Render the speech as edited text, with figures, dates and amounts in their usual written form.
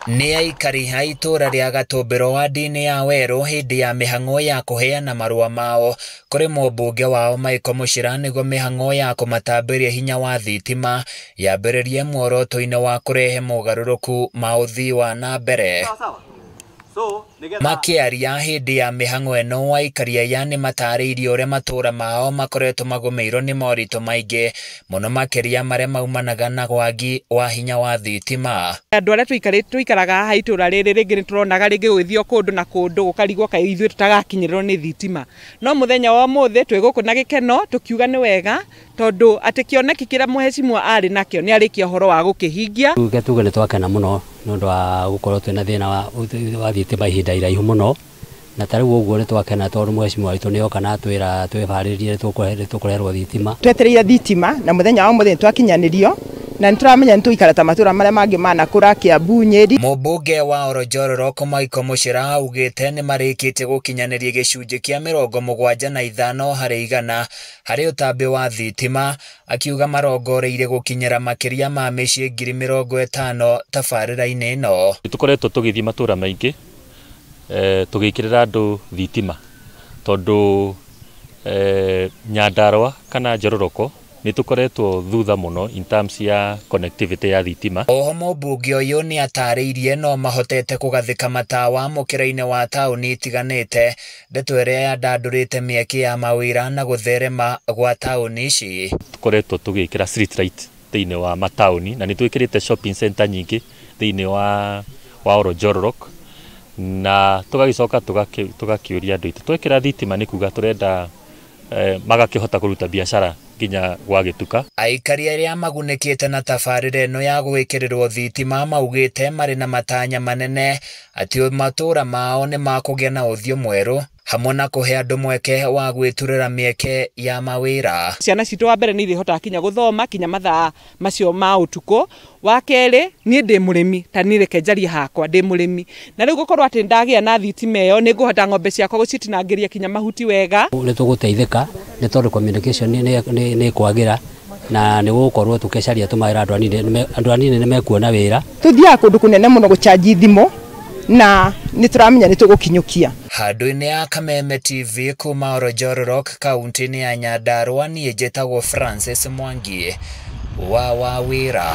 Nĩ aikari a itũũra rĩa Gatũmbĩro ward-inĩ ya Werũ hĩndĩ ya mĩhang'o ya kũheana marũa mao kũrĩ mũmbunge wao Michael Mũchira nĩguo mĩhang'o ya kũmatambĩria hinya wa thitima yambĩrĩrie muoroto-inĩ wa kũrehe mogarũrũku ma ũthii wa na mbere. Makĩaria hĩndĩ ya mĩhang'o ĩno, aikari aya nĩ matarĩirie ũrĩa matũũra mao makoretwo magũmĩirwo nĩ moritũ maingĩ mũno makĩria marĩa maumanaga na wagi wa hinya wa thitima. Andũ arĩa tũikaraga haha itũũra rĩrĩ rĩngĩ nĩ tũronaga rĩngĩ gũgĩthiĩ kũndũ na kũndũ gũkarigwo kaĩ ithuĩ tũtagakinyĩrĩrwo nĩ thitima, no mũthenya wa ũmũthĩ twĩ gũkũ na gĩkeno tũkiuga nĩ wega tondũ atĩ kĩoneki kĩrĩa mũhecimwa arĩ nakĩo nĩ arĩkia ũhoro wa gũkĩhingia. Tuge nĩ twakena mũno nĩ ũndũ wa gũkorwo twĩna thĩna wa thitima ihinda iraihu mũno, na ta rĩu ũguo nĩ twakena tondũ mũhecimwa witũ nĩ oka na atwĩra twĩharĩrie tũkũreherwo thitima. Twetereire thitima na mũthenya wa ũmũthĩ nĩ twakinyanĩrio na nĩ tũramenya nĩ tũikara ta matũra marĩa mangĩ manakũra Kiambu, Nyeri. Mũmbunge wa Oronjororoko Michael Mũchira augĩte nĩ marĩkĩtie gũkinyanĩria gĩcunjĩ kĩa 75 harĩ igana harĩ ũtambĩ wa thitima, akiuga marongoreirie gũkinyĩra makĩria ma mĩciĩ 50,000 tabarĩra-inĩ ĩno. Tũkoretwo tũgĩthiĩ matũra maingĩ tũgĩkĩrĩra andũ thitima tondũ Nyandarua kana Njororoko nĩ tũkoretwo thutha mũno in terms ya connectivity ya thitima. Oho mũmbunge ũyũ nĩ atarĩirie no mahotete kũgathĩka matawa mũkĩra-inĩ wa taũni itiganĩte, ndeto ĩrĩa yandandũrĩte mĩeke ya mawĩra na gũtherema gwa taũni ici. Tũkoretwo tũgĩkĩra street light thĩinĩ wa mataũni na nĩ twĩkĩrĩte shopping center nyingĩ thĩinĩ wa Oronjororok, na tũgagĩcoka tũgakĩũria andũ aitũ twekĩra thitima nĩ kuga tũrenda magakĩhota kũruta biacara nginya gwa gĩtuka. Aikari arĩa magunĩkĩte na tabarĩra ĩno ya gwĩkĩrĩrwo thitima maugĩte marĩ na matanya manene atĩ matũũra mao nĩ makũgĩa na ũthiũ mwerũ hamwe na kũhe andũ mweke wa gwĩturĩra mĩeke ya mawĩra. Ciana citũ wa mbere nĩ irĩhotaga kinya gũthoma kinya mathaa macio ma ũtukũ. Wa kerĩ niĩ ndĩ mũrĩmi, ta niĩ reke njarie hakwa ndĩ mũrĩmi, na rĩu gũkorwo atĩ ndagĩa na thitima ĩyo nĩ ngũhota ng'ombe ciakwa gũcitinangĩria kinya mahuti wega. Nĩ tũgũteithĩka nĩ tondũ communication nĩ kwagĩra na nĩ gũgũkorwo tũkĩcaria tũmawĩra andũ anini nĩ mekuona wĩra. Tũthiaga kũndũ kũnene mũno gũcanji thimũ na nĩ tũramenya nĩ tũgũkinyũkia. Handũ-inĩ ya Kameme TV kuma Oronjororok kaunti-inĩ ya Nyandarua, niĩ njĩtagwo Francis Mwangi wa Wawĩra.